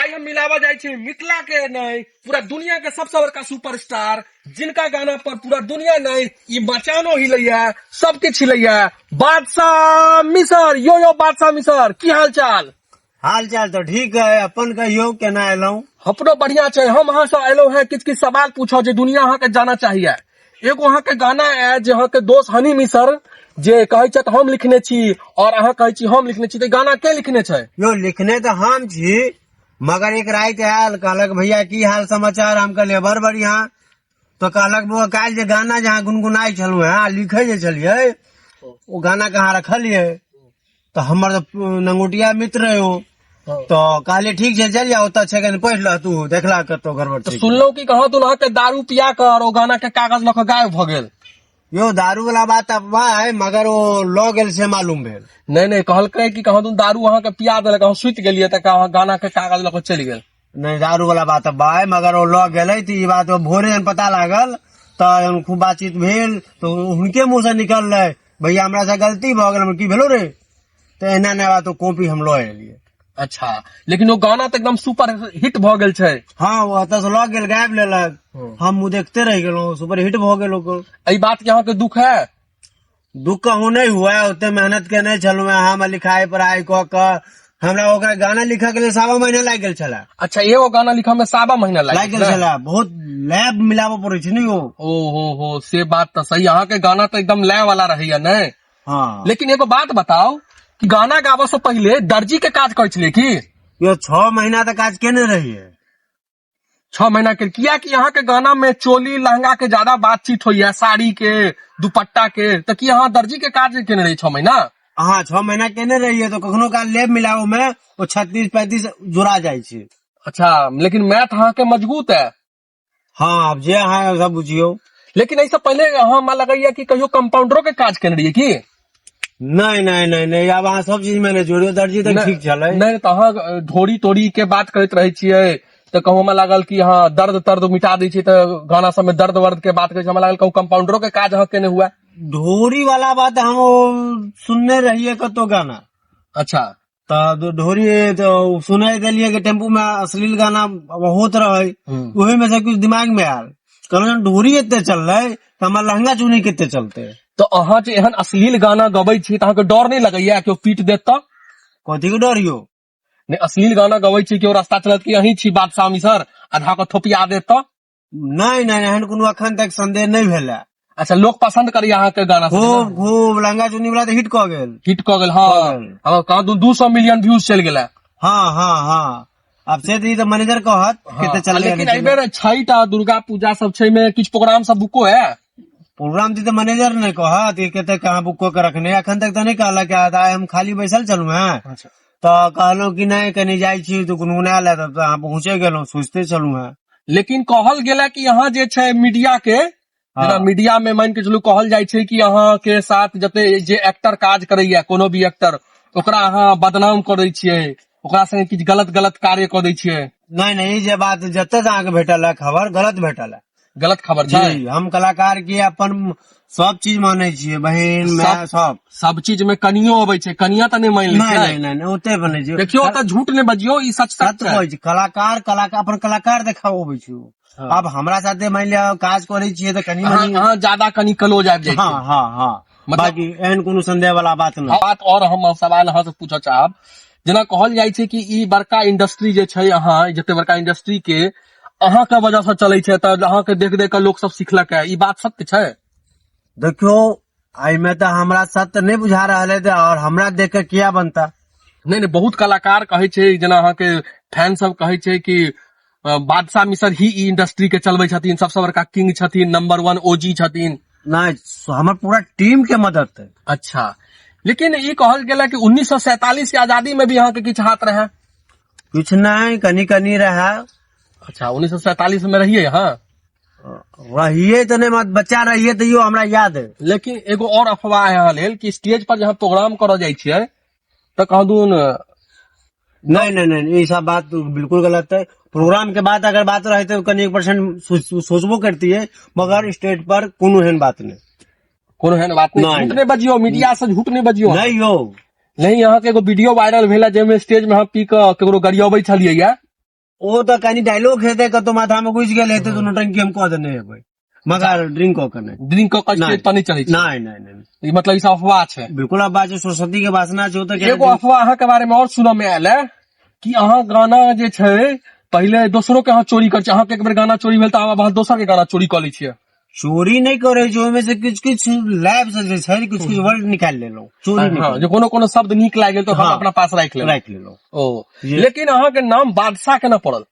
आइ हम मिलाबऽ जाइ छी मिथिला के नहि, पूरा दुनिया के सबसे बड़का सुपरस्टार, जिनका गाना पर पूरा दुनिया नहीं ई मचानो हिलैया, सब किछु हिलैया, बादशाह मिसर। यो यो बादशाह मिसर, की हाल चाल? हाल चाल तऽ ठीक है, अपन कहियौ केना एलहुँ? अपनो बढ़िया छै। हम अहाँ से एलहुँ हैं किछु किछु सवाल पूछो जे दुनिया अहाँ के जाना चाहिए। एगो अहाँ के गाना है जे अहाँ के दोस्त हनी मिसर जे कहै छथि हम लिखने छी और अहाँ कहै छी हम लिखने छी, तऽ गाना के लिखने छै? यो लिखने तऽ हम छी, मगर एक राति आयल, कहलक भैया की हाल समाचार? हम कहलियै बड़ बढ़िया। तो कहलक बौआ काल्हि जे गाना जे अहाँ गुनगुनाइ छलहुँ हेँ आ लिखै जे छलियै ओ गाना कहाँ रखलियै? तऽ हमर तऽ नंगोटिया मित्र रहे ओ, तऽ कहलियै ठीक छै चल जाओ, ओतऽ छै कनि पढ़ि लह तू, देखला कतौ गड़बड़ तऽ छै। सुनलहुँ कि कहाँ तू अहाँके दारू पिया कर ओ गाना के कागज लऽ कऽ गायब भऽ गेल। यो दारू वाला बात अफवाह है, मगर ओ लऽ गेल से मालूम भेल। नहि नहि, कहलकै कि कहाँ तू दारू अहाँके पिया देलक, अहाँ सुति गेलियै तऽ अहाँ गाना के कागज लऽ कऽ चलि गेल। नहि, दारू वाला बात अफवाह है, मगर ओ लऽ गेलै तऽ ई बात भोरे जहन पता लागल तऽ खूब बातचीत भेल, तऽ हुनके मुँह से निकललै भैया हमरा से गलती भऽ गेल। हम की भेलो रे? तऽ एना एना बात, कॉपी हम लऽ एलियै। अच्छा, लेकिन ओ गाना तऽ एकदम सुपर हिट भऽ गेल छै। हँ, ओ एतऽ से लऽ गेल, गायब लेलक, हम मुँह देखते रहि गेलहुँ, सुपर हिट भऽ गेल ओकर। एहि बात के अहाँके दुख है? दुख कहूँ नहि हुआ, ओते मेहनत केने छलहुँ हम लिखाइ पढ़ाइ कऽ कऽ, हमरा ओकरा गाना लिखऽ के लेल 1.25 महीना लागि गेल छलै। अच्छा, एगो गाना लिखऽ में 1.25 महीना लागि गेल छलै? बहुत लैब मिलाबऽ पड़ै छै ने यौ। ओ हो हो, से बात तऽ सही। अहाँके गाना तऽ एकदम लय वाला रहैया ने? हाँ। लेकिन एगो बात बताउ कि गाना गाबऽ से पहिले दर्जी के काज करै छलियै की? यो 6 महीना तऽ काज केने रहियै। 6 महीना के? किया कि अहाँ के गाना में चोली लहंगा के ज्यादा बातचीत होइया, साड़ी के, दुपट्टा के, तऽ की अहाँ दर्जी के काज केने रही 6 महीना? हाँ, 6 महीना केने रहियै, तऽ कखनो काल लेब मिलाबऽ में ओ 36 35 जोड़ा जाइ छै। अच्छा, लेकिन मैथ अहाँ के मजबूत है। हाँ, आब जे अहाँ सब बुझियौ। लेकिन एहिसँ पहिले अहाँ हमरा लगैया कि कहियो कंपाउंडरो के काज केने रहियै की? नहि नहि नहि नहि, आब अहाँ सब चीज में नहि जोड़ियौ, दर्जी तऽ ठीक छलै। नहि तऽ अहाँ ढोरी तोरी के बात करैत रहै छियै, तऽ कहूँ हमरा लागल कि अहाँ दर्द तर्द मिटा दै छियै, तऽ गाना सबमे दर्द वर्द के बात करै छी, हमरा लागल कहूँ कंपाउंडरो के काज अहाँ केने हुए। ढोरी वाला बात हम ओ सुनने रहियै कतौ गाना। तऽ ढोरी तऽ सुनाइ देलियै कि टेम्पू में अश्लील गाना बहुत रहै, ओहि में से कुछ दिमाग में आयल, कहलहुँ ढोरी एते चललै तऽ हमर लहंगा चुनी कते चलते? तऽ अहाँ जे एहन अश्लील गाना गबै छी तऽ अहाँके डर नहि लगैया केओ पीट देत तऽ? कथी के डर यौ? नहि, अश्लील गाना गबै छी, केओ रास्ता चलत कि अहीं छी बादशाह मिसर, आधा के थोपिया देत तऽ? नहि नहि, एहन कोनो अखन तक संदेह नहि भेल है। अच्छा, लोक पसंद करैया अहाँके गाना सब? खूब खूब, लहंगा चुन्नी वाला तऽ हिट कऽ गेल। हिट कऽ गेल, हाँ। कऽ गेल। हाँ, कहाँ 200 मिलियन व्यूज चलि गेलै। हाँ हाँ हाँ, आब से तऽ ई तऽ मैनेजर कहत कते चललै। लेकिन एहि बेर छठि आ दुर्गा पूजा सब छै मे किछु प्रोग्राम सब बुको है? प्रोग्राम तऽ मैनेजर नहि कहत कि कते कहाँ बुक कऽ के रखने, अखन तक तऽ नहि कहलक। आइ हम खाली बैसल छलहुँ हेँ तऽ कहलहुँ कि नहि कनि जाइ छी तऽ गुनगुना ले, तब तऽ अहाँ पहुँचे गेलहुँ, सोचिते छलहुँ हेँ। लेकिन कहल गेल कि यहाँ जे छै मीडिया के, जेना मीडिया में मान के चलू कहल जाइ छै कि अहाँ के साथ जते जे एक्टर काज करैया, कोनो भी एक्टर, ओकरा अहाँ बदनाम करै छियै, ओकरा संगे किछु गलत गलत कार्य कऽ दै छियै। नहि नहि, ई जे बात जते अहाँके भेटल है खबर, गलत भेटल है। गलत खबर छै? जी, हम कलाकार के अपन सब चीज मानै छियै, बहिन, माय, सब। सब चीज में कनियो अबै छै, कनिया तऽ नहि मानि लै नहि। छै। नहि नहि नहि, ओते बनै छै। देखियौ, ओतऽ झूठ नहि बजियौ, ई सच सच सत्य छै। कहै छी, कलाकार कलाकार अपन कलाकार देखाबे छै। आब हमरा साथे मानि लिअ काज करै छियै तऽ कनि अहाँ मनि अहाँ ज्यादा कनि क्लोज आबि जाइ हाँ छै। हाँ हाँ। मतलब- बाकी एहन कोनो संदेह वाला बात नहि। बात और हम सवाल अहाँ से पूछऽ चाहब, जेना कहल जाइ छै कि ई बड़का इंडस्ट्री जे छै, अहाँ जते बड़का इंडस्ट्री के अहाँके वजह से चलै छै, तऽ अहाँके देख देख कऽ लोक सब सिखलक है, ई बात सत्य छै? देखियौ, एहिमे तऽ हमरा सत्य नहि बुझा रहल है, तऽ और हमरा देख के किया बनता? नहि नहि, बहुत कलाकार कहै छै, जेना अहाँके फैन सब कहै छै कि बादशाह मिसर ही ई इंडस्ट्री के चलबै छथिन, सबसे बड़का किंग छथिन, नंबर 1 ओजी छथिन। नहि, हमर पूरा टीम के मदद है। अच्छा, लेकिन ई कहल गेल कि 1947 के आजादी में भी अहाँके किछु हाथ रहे। किछु नहि, कनि कनि रहे। अच्छा, 1947 में रहिए अहाँ? रहिए तऽ नहि, मत बच्चा रहिए तैयो हमरा याद है। लेकिन एगो और अफवाह है अहाँ लेल कि स्टेज पर जहाँ प्रोग्राम करऽ जाइ छियै तऽ कहूँ नहीं नहीं नहीं, ये सब बात बिल्कुल गलत है। प्रोग्राम के बाद अगर बात रहे तो कनि 1% सोचबो करती है, मगर स्टेज पर कोनो एहन बात नहीं। कोनो एहन बात नहीं? नहि। झूठ नहीं बजियो, मीडिया से झूठ नहीं बजियो। नहीं यो। नहीं, अहाँके एगो वीडियो वायरल भेल है जाहिमे स्टेज में अहाँ पी कऽ केकरो गरियबै छलियै या। ओ तऽ कनि डायलॉग हेतै, कतौ माथा मे घुसि गेल हेतै, तऽ नौटंकी हम कऽ देने हेबै, मगर ड्रिंक कऽ के नहि। ड्रिंक कऽ कऽ स्टेज पर नहि चढ़ै छै? नहि नहि नहि। ई मतलब ई सब अफवाह छै? बिल्कुल अफवाह छै, सरस्वती के वासना छै ओ तऽ। एगो अफवाह अहाँ के बारे में और सुनऽ में आयल है कि अहाँ गाना जे छै पहिले दोसरो के अहाँ चोरी करै छियै। अहाँके एक बेर गाना चोरी भेल तऽ आब अहाँ दोसर के गाना चोरी कऽ लै छियै? चोरी नहि करै छै, ओहिमे से किछु किछु लाइव से जे छै किछु किछु वर्ड निकालि लेलहुँ, चोरी नहि। हँ, जे कोनो कोनो शब्द नीक लागि गेल तऽ हम अपना पास राखि लेलहुँ। राखि लेलहुँ। ओ लेकिन अहाँके नाम बादशाह केना पड़ल?